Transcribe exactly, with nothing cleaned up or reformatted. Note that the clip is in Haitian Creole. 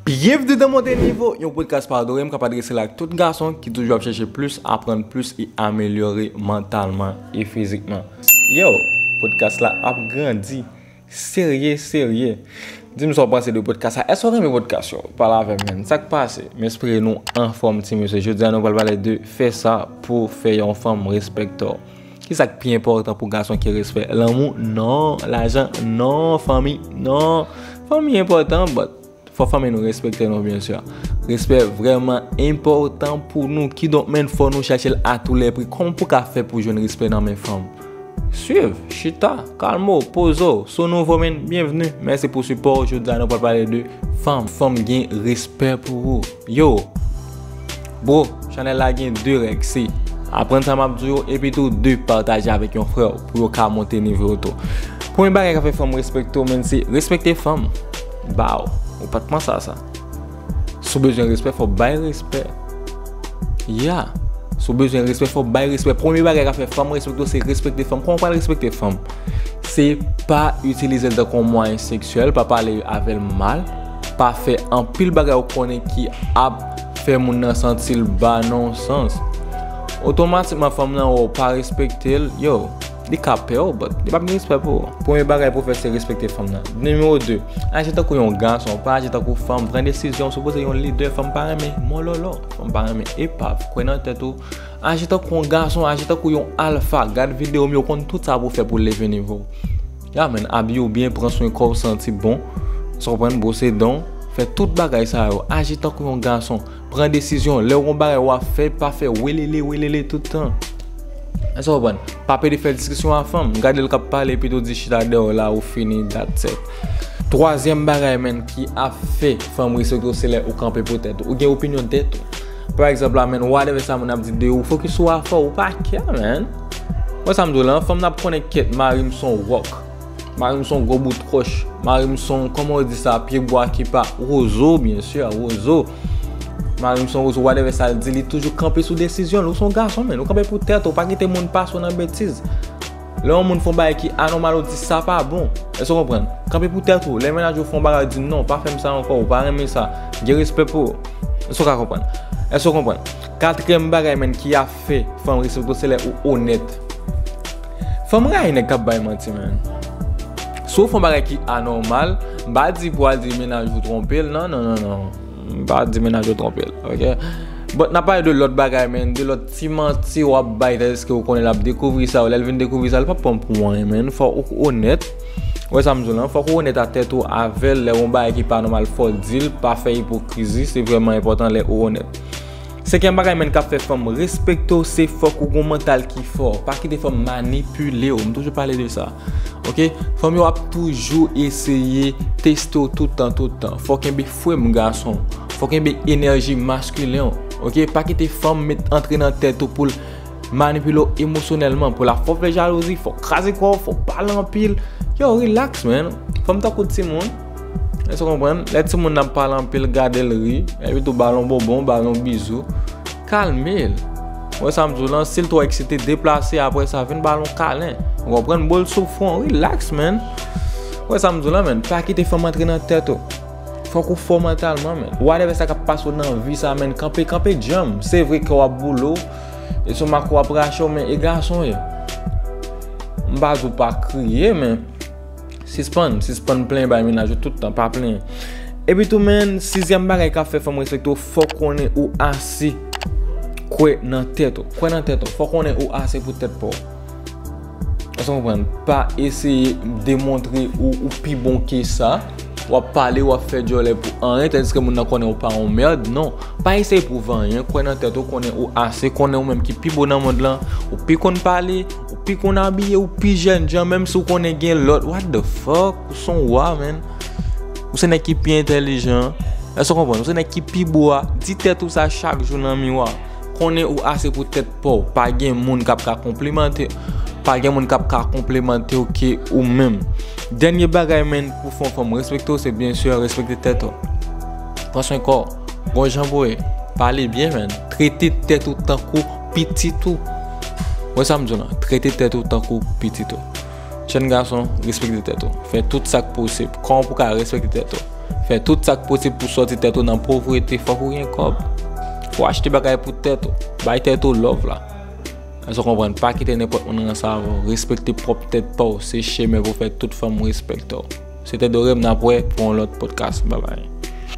Byenvni nan Monte Nivo, yon podcast pa dòmi k ap adrese l ak tout gason ki toujou ap chèche plis, aprann plis e amelyore mantalman e fizikman. Yo, podcast la ap grandi. Serye, serye. Di m sa w panse de podcast la. Èske w renmen podcast yo? Pale avè m, menn. Sa k pase? M espere nou anfòm, ti mesye. Jodi a, nou pral pale de fè sa pou w fè yon fanm respekte w. Kisa k pi enpòtan pou gason ki respè? Lanmou? Non. Lajan? Non. Fanmi? Non. Fanmi enpòtan, but fò fanmi nou respekte nou, byen si. Respè vrèman enpòtan pou nou. Kidonk, menn, fò nou chèche l a tou lè pri. Kòman pou w ka fè pou jwenn respè nan men fanm? Swiv, chita, kalme w, poze w. Si w nouvo, menn, byenvni. Mèsi pou sipò w. Jodi a, nou pral pale de fanm. Fanm gen respè pou ou. Yo, bro, chanèl la gen de règ, se aprann sa m ap di w yo, epi tou de pataje avèk yon frè w pou yo ka monte nivo yo tou. Premye bagay k ap fè fanm respekte w, menn, se respekte fanm. Baw, ou pa t panse a sa? Si w bezwen respè, fò w bay respè. Ya. Si w bezwen respè, fò w bay respè. Premye bagay k ap fè fanm respekte w, se respekte fanm. Kòman w pral respekte fanm? Se pa itilize l tankou yon mwayen seksyèl, pa pale avè l mal, pa fè anpil bagay ou konnen ki ap fè moun nan santi l ba nan yon sans. Otomatikman, fanm nan wè w pa respekte l, yo, li ka pè w, but li p ap gen respè pou ou. Premye bagay pou w fè, se respekte fanm nan. Nimewo de, aji tankou yon gason, pa aji tankou fanm, pran desizyon, w sipoze yon lidè, fanm pa renmen mòlòlò, fanm pa renmen epav, kwè nan tèt ou, aji tankou yon gason, aji tankou yon alfa, gad videyo m yo, konn tout sa pou w fè pou w leve nivo w. Ya, menn, abiye w byen, pran swen kò w, santi bon, sa w konprann, bwose dan w, fè tout bagay sa yo, aji tankou yon gason, pran desizyon, lè w gon bagay w ap fè, pa fè welele, welele tout tan. Èske w konprann? Pa pede fè diskisyon a fanm. Gade l k ap pale, epi tou di chita dèyè w la, ou fini, that's it. Twazyèm bagay, menn, ki ap fè fanm respekte w, se lè ou kanpe pou tèt ou. Ou gen opinyon tèt ou. Pa egzanp la, menn, whatever sa moun ap di de ou, fokis sou afè w, ou pa kè, menn. Wè sa m di w la, fanm nan ap konnen kèt, mari m se yon wòk. Mari m se yon gwo bout wòch. Mari m se yon, kòman yo di sa, pye bwa ki pa wozo, byen si, wozo. Mari m se yon wozo, whatever sa l di, li toujou kanpe sou desizyon l. Ou se yon gason, menn. Ou kanpe pou tèt ou, pa kite moun pase w nan betiz. Lè yon moun fè yon bagay ki anòmal, ou di sa pa bon. Èske w konprann? Kanpe pou tèt ou. Lè mennaj ou fè yon bagay, ou di non, pa fè m sa ankò, ou pa renmen sa. Gen respè pou ou. Èske w ka konprann? Èske w konprann? Katriyèm bagay, menn, ki ap fè fanm respekte w, se lè ou onèt. Fanm rayi nèg k ap bay manti, menn. Si w fè yon bagay ki anòmal, m pa di pou al di mennaj ou twonpe l, non, non, non, non. M pa di mennaj ou twonpe l, oke? But n ap pale de lòt bagay, menn, de lòt ti manti w ap bay, tandiske ou konnen l ap dekouvri sa, lè l vin dekouvri sa, l p ap pran pou anyen, menn. Fò ou onèt. Ou wè sa m di w lan? Fòk ou onèt a tèt ou avè l, lè yon bagay ki pa nòmal, fò w di l, pa fè ipokrizi, se vrèman enpòtan lè ou onèt. Senkyèm bagay, menn, k ap fè fanm respekte w, se fòk ou gon mantal ki fò. Pa kite fanm manipile w. M toujou pale de sa. Oke? Fanm yo ap toujou eseye teste w tout tan, tout tan. Fò w kenbe frem gason. Fò w kenbe enèji maskilen w. Oke? Pa kite fanm met antre nan tèt ou pou l manipile w emosyonèlman, pou l ap fè w fè jalouzi, fò w kraze kò w, fò w pale anpil. Yo, relax, man. Fanm tankou timoun. Èske w konprann? Lè timoun nan ap pale anpil, gade l ri, epi tou ba l yon bonbon, ba l yon bizou. Kalme l. Ou wè sa m di w lan, si l twò eksite, deplase, apre sa, vin ba l yon kalen. Ou konprann? Bo l sou fwon, relax, man. Ou wè sa m di w lan, man. Pa kite fanm antre nan tèt ou. Fòk ou fò mantalman, man. Whatever sa k ap pase w nan vi sa, man, kanpe, kanpe djanm. Se vre kè w ap boule w, estomak ou ap rache w, men e gason w ye. M pa di w pa kriye, men sispann, sispann plenyen bay mennaj ou tout tan, pa plenyen. Epi tou, man, sizyèm bagay k ap fè fanm respekte w, fòk konnen ou ase kwè nan tèt ou. Kwè nan tèt ou. Fòk konnen ou ase pou tèt pa w. Èske w konprann? Pa eseye demontre ou, ou pi bon ke sa. W ap pale, w ap fè djòlè pou anyen, tandiske moun nan konnen ou pa yon mèd. Non. Pa eseye pwouve anyen. Kwè nan tèt ou, konnen ou ase, konnen ou menm ki pi bo nan mond lan. Ou pi konn pale, ou pi konn abiye, ou pi jèn jan, menm si w konnen gen lòt. What the fuck? Ou se yon wa, man. Ou se nèg ki pi entèlijan. Èske w konprann? Ou se nèg ki pi bo a. Di tèt ou sa chak jou nan miwa. Konnen ou ase pou tèt pa w. Pa gen moun k ap ka konplimante, pa gen moun k ap ka konplimante w ke ou menm. Dènye bagay, man, pou fè yon fanm respekte w, se byen si respekte tèt ou. Pran swen kò w. Gon jan pou w ye. Pale byen, man. Trete tèt ou tankou pitit ou. Wè sa m di w lan? Trete tèt ou tankou pitit ou. Jèn gason, respekte tèt ou. Fè tout sa k posib. Kòman pou w ka respekte tèt ou? Fè tout sa k posib pou sòti tèt ou nan povrete. Fòk ou gen kòb. Fò w achte bagay pou tèt ou. Bay tèt ou love la. Èske w konprann? Pa kite nenpòt moun ranse avè w. Respekte pwòp tèt pa w. Se chemen pou fè tout fanm respekte w. Se te Dore, m n ap wè pou yon lòt podcast. Babay.